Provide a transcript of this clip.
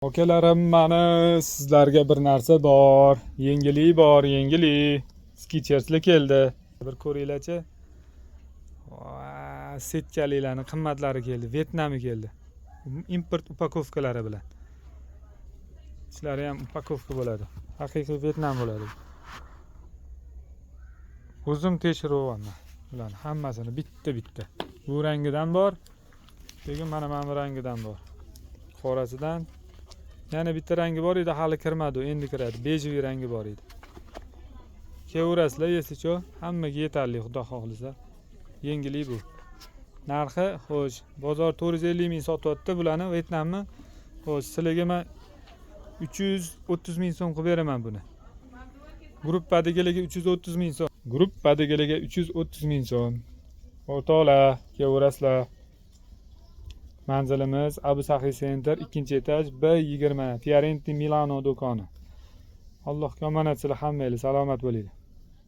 Akalarim, mana sizlarga bir narsa bor. Yengillik bor, yengillik. Skecherslar keldi. Bir ko'ringlarchi. Va, сетка lilarni qimmatlari keldi, Vyetnami keldi. Import упаковка lari bilan. Ichlari ham упаковка bo'ladi. Haqiqiy Vyetnam bo'ladi. O'zim tekshiryapman. Ularni hammasini bitta-bitta. Bu rangidan bor. Lekin mana bu rangidan bor. Qorasidan yana bitta rangi bor edi, hali kirmadi, u endi kiradi. Бежевый rangi bor edi. Kelaverasizlar, если что, hammaga yetarli, xudo xohlasa. Yengillik bu. Narxi, xo'sh, bozor 450 ming sotyapti bularni, Vyetnamni. Xo'sh, sizlarga men 330 ming so'm qilib beraman buni. Gruppadagilarga 330 ming so'm. Gruppadagilarga 330 ming so'm. O'rtoqlar, kelaverasizlar. Manzilimiz Abu Saxiy Center, 2-etaj, B20, Fiorenti Milano do'koni. Allohga omonatsizlar hammanglar, salomat bo'linglar.